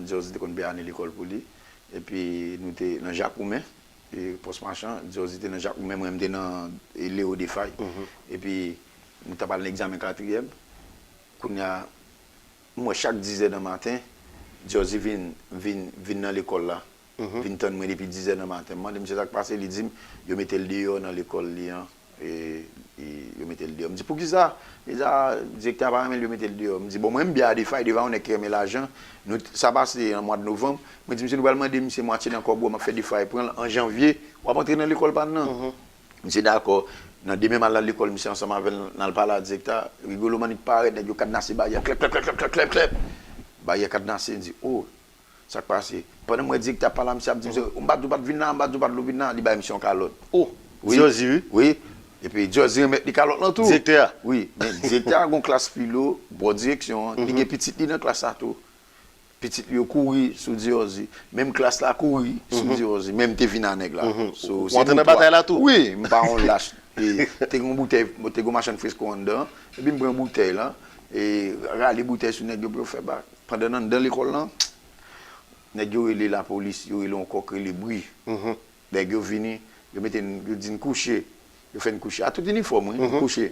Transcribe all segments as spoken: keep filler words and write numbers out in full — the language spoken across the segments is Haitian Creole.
Djòzi te konn peye ane lekòl pou li. Epi nou te nan Jakoumen, e, Pòs Machan. Djòzi te nan Jakoumen, mwen m te nan, e, Leo Defay. Epi nou t ap al nan egzamen katriyèm. Kounye a, m wè chak dizè nan maten, Djòzi vin, vin, vin nan lekòl la. Vin tann mwen depi dizè nan maten. M mande misye sa k pase, li di m yo mete l deyò nan lekòl li an. E, e yo mete l deyò. M di, "Poukisa?" Li di, "A, direktè a pa renmen l, yo mete l deyò." M di, "Bon, mwen, m byen a Defay, Defay yon nèg ki renmen lajan." Nou, sa pase an mwa de novanm. Mwen di, "Misye, nou pral mande misye mwatye nan kòb ou, m ap fè Defay pran l an janvye, w ap antre nan lekòl pa n nan." Misye dakò. Nan demen, m al nan lekòl misye ansanm avè l, n al pale a direktè a. Rigolo Manik parèt, nèg yo kadnase baryè, klèp, klèp, klèp, klèp, klèp, klèp. Baryè kadnase, m di, "O, sa k pase?" Pandan m wè direktè a pale a misye, ap di misye, "M pa t di w pa t vin la, m pa t di w pa t vin la." Li bay misye yon kalòt. O, Djòzi, wi. Wi. Epi Djòzi remèt li kalòt lan tou. Direktè a? Wi, men direktè a gon klas filo, bò direksyon an, li gen pitit li nan klas la tou. Pitit li yo kouri sou Djòzi. Menm klas la kouri sou Djòzi. Menm te vin a nèg la. So, se nou twa. Ou antre nan batay la tou? Wi, m pa yon lach. E, te gon boutèy, te gon machann fresko anndan. Epi m pran boutèy la. E, rale boutèy sou nèg yo pou yo fè bak. Pandan n anndan lekòl lan, nèg yo rele lapolis, yo rele yon kòk rele bri. Nèg yo vini, yo mete n, yo di n kouche. Yo fè n kouche. A tout inifòm, wi, n kouche.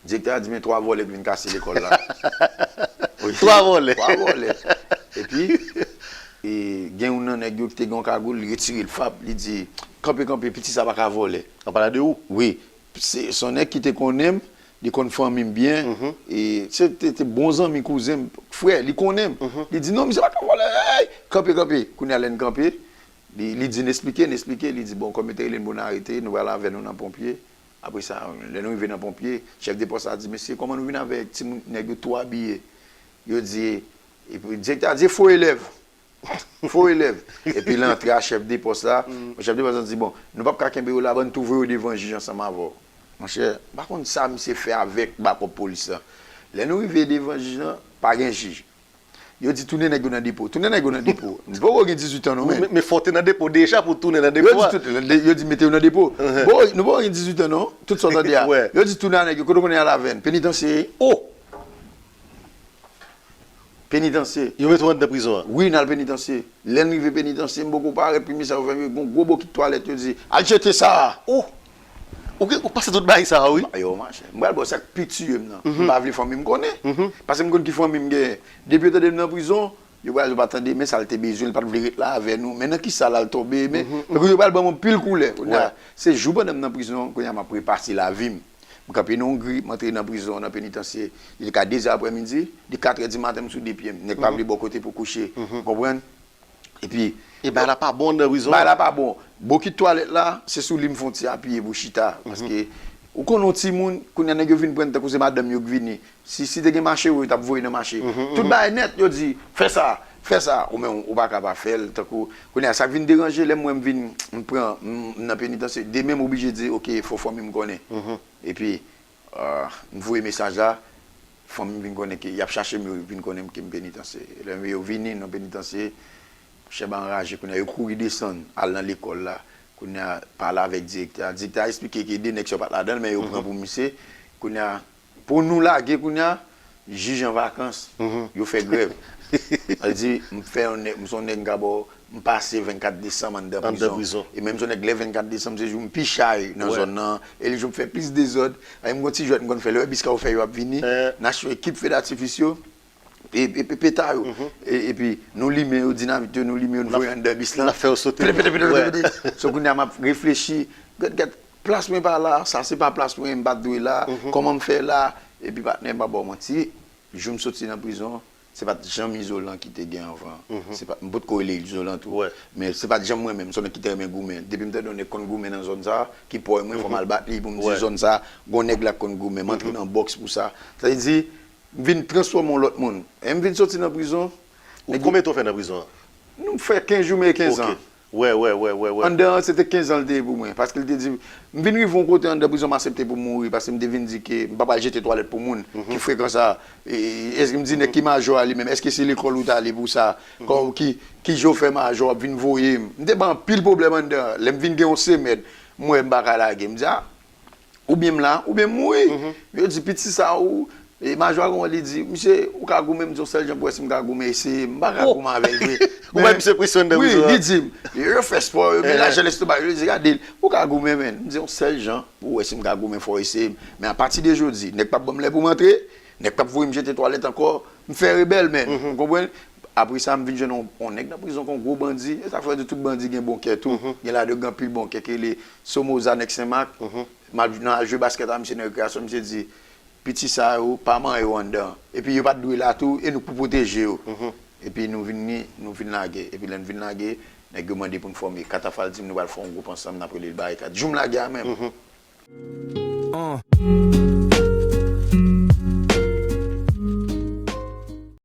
Direktè a di, "Men twa vòlè k vin kase lekòl la." Wi. Twa vòlè. Twa vòlè. Epi, e, gen youn nan nèg yo ki te gen yon kagoul, li retire l fap, li di, "Kanpe, kanpe, piti sa pa ka vòlè." An pale de ou? Wi. Se, se yon nèg ki te konnen m, li konn fanmi m byen. E se te, te bon zanmi kouzen m, frè, li konnen m. Li di, "Non, misye pa ka vòlè, ey, kanpe, kanpe." Kounye a lè n kanpe, li, li di n eksplike, n eksplike, li di, "Bon, kòm yo te rele n pou n arete, nou pral avè nou nan ponpye." Apre sa, lè nou rive nan ponpye, chèf de pòs la di, "Mesye, kòman nou vin avèk timoun, nèg yo tou abiye?" Yo di, epi direktè a di, "Fo elèv! Fo elèv!" Epi l antre a chèf de pòs la, chèf de pòs la di, "Bon, nou p ap ka kenbe yo la, ban n tou voye yo devan jij ansanm avè w." Monchè, m pa konn sa misye fè avèk bakòp polis la. Lè nou rive devan jij lan, pa gen jij. Yo di, "Tounen nèg yo nan depo. Tounen nèg yo nan depo." M poko gen dizuit an non, men. Men, men fò w te nan depo deja pou w tounen nan depo a. Yo di, "Tout, yo di, mete yo nan depo." Bon, nou poko gen dizuit an non. Tout sa w tande a. Yo di, "Tounen a nèg yo, kote w konnen y al avè n? Penitansye." O! Penitansye. Yo mete w anndan prizon an? Wi, n al penitansye. Lè n rive penitansye, m poko parèt, premye sa yo fè m, yo gon gwo bokit twalèt, yo di, "Al jete sa a!" O! Ou gen, ou pase tout bagay sa a, wi. Yo, machè. M pral ba w sa k pi tiye m nan. M pa vle fanmi m konnen. Paske m konn ki fanmi m genyen. Depi yo tande m nan prizon, yo pral, yo pa tande, men sa l te bezwen, li pa t vle ret la avè nou. Men nan kisa l al tonbe, men, tankou yo pral ban m anpil koulè. Kounye a, se jou pandan m nan prizon, kounye a m ap repase lavi m. M kanpe nan yon gri, m antre nan prizon, nan penitansye. Li te ka de zè aprèmidi, li katrè di maten, m sou de pye m. Nèg pa vle ba w kote pou kouche. Ou konprann? Epi, e bagay la pa bon anndan prizon an? Bagay la pa bon. Bokit twalèt la, se sou li m fè yon ti apiye pou chita. Paske, ou konn yon timoun, kounye a nèg yo vin pran n tankou se madanm yo k vini. Si, si te gen mache, yo t ap voye nan mache. Tout bagay nèt, yo di, "Fè sa, fè sa." Ou menm, ou pa ka pa fè l. Tankou, kounye a, sa k vin deranje, lè m wè m vin, m pran, m, m nan penitansye, demen m oblije di, "Oke, fò fanmi m konnen." Epi, Ah, m voye mesaj la, fanmi m vin konnen ke, y ap chache m, yo vin konnen ke m penitansye. Lè yo vini nan penitansye, chèb anraje, kounye a yo kouri desann, al nan lekòl la, kounye a pale avèk direktè a. Direktè a eksplike ke de nèg sa yo pa t ladan l, men yo pran pou misye. Kounye a, pou nou lage, kounye a, jij an vakans, yo fè grèv. Sa vle di, m fè yon nèg, m se yon nèg m ka ba w, m pase vennkat desanm anndan prizon. E menm se yon nèg lè vennkat desanm, se jou m pi chay nan zòn nan. E li jou m fè plis dezòd. Ay, m gon ti jwèt m konn fè, lè w wè bis ka yo fè yo ap vini, n achte yon ekip fedatifice yo, e, e, e peta yo. E, epi, nou limen yo, dinamit yo, nou limen yo, nou voye anndan bis lan. N ap fè yo sote. Pete, pete, pete, pete. So, kounye a, m ap reflechi. Gèt, gèt, plas mwen pa la, sa se pa plas mwen, m pa t dwe la. Kòman m fè la? Epi, patnè, m pa ba w manti. Jou m soti nan prizon, se pa t janm izolan ki te gen anvan. Se pa, m potko rele izolan tou. Men se pa t janm mwen menm, m se yon nèg ki te renmen goumen. Depi m tande yon nèg konn goumen nan zòn sa, ki pwòy mwen, fò m al bat li pou m di zòn sa, gon nèg la k konn goumen. M antre nan bòks pou sa. Sa vle di, m vin transfòme yon lòt moun. E m vin soti nan prizon. Ou, konbyen tan w fè nan prizon an? Nou fè kenz jou, men kenz an. Wè, wè, wè, wè, wè. Anndan an, se te kenz an l te ye pou mwen. Paske l te di, m vin rive yon kote anndan prizon, m aksepte pou m mouri. Paske m te vin di ke m pa pral jete twalèt pou moun ki frekan sa. E, e, èske m di nèg ki majò a li menm, èske se lekòl ou t ale pou sa? Kòman, ki, ki jan w fè majò ap vin voye m? M te bay anpil pwoblèm anndan an. Lè m vin gen yon semèn, m wè m pa ka lage. M di, a, oubyen m la, oubyen m mouri. Yo di, piti sa ou, E Majò a konprann, li di, "Misye, ou ka goumen?" M di, "Yon sèl jan pou wè si m ka goumen, eseye m. M pa ka Oh. goumen avè l vre." Ou Wi, wè misye pris yon de wi, prizon li an. Di m. Yo fè spò, yo gen lajè lestomak, yo di, "Gade l, ou ka goumen, men." M di, "Yon sèl jan pou wè si m ka goumen, fò w eseye m. Men apati de jodi, nèg p ap ban m lè pou m antre, nèg p ap voye m jete twalèt ankò, m fè rebèl, men." Ou konprann? Apre sa, m vin jwenn yon, yon nèg nan prizon kon gwo bandi. E sa fè di tout bandi gen bon kè tou. Gen ladan yo gen anpil bon kè, ki rele Somoza, nèg Senmak. M al, nan al jwe baskèt a misye nan rekreyasyon, misye di, "Piti sa yo, pa manyen yo anndan. Epi yo pa t dwe la tou, e nou k pou pwoteje yo." Epi nou vin ni, nou vin lage. Epi lè n vin lage, nèg yo mande pou n fòme Katafal, di m nou pral fè yon gwoup ansanm, n ap rele l Barikad. Jou m lage a menm. Uh.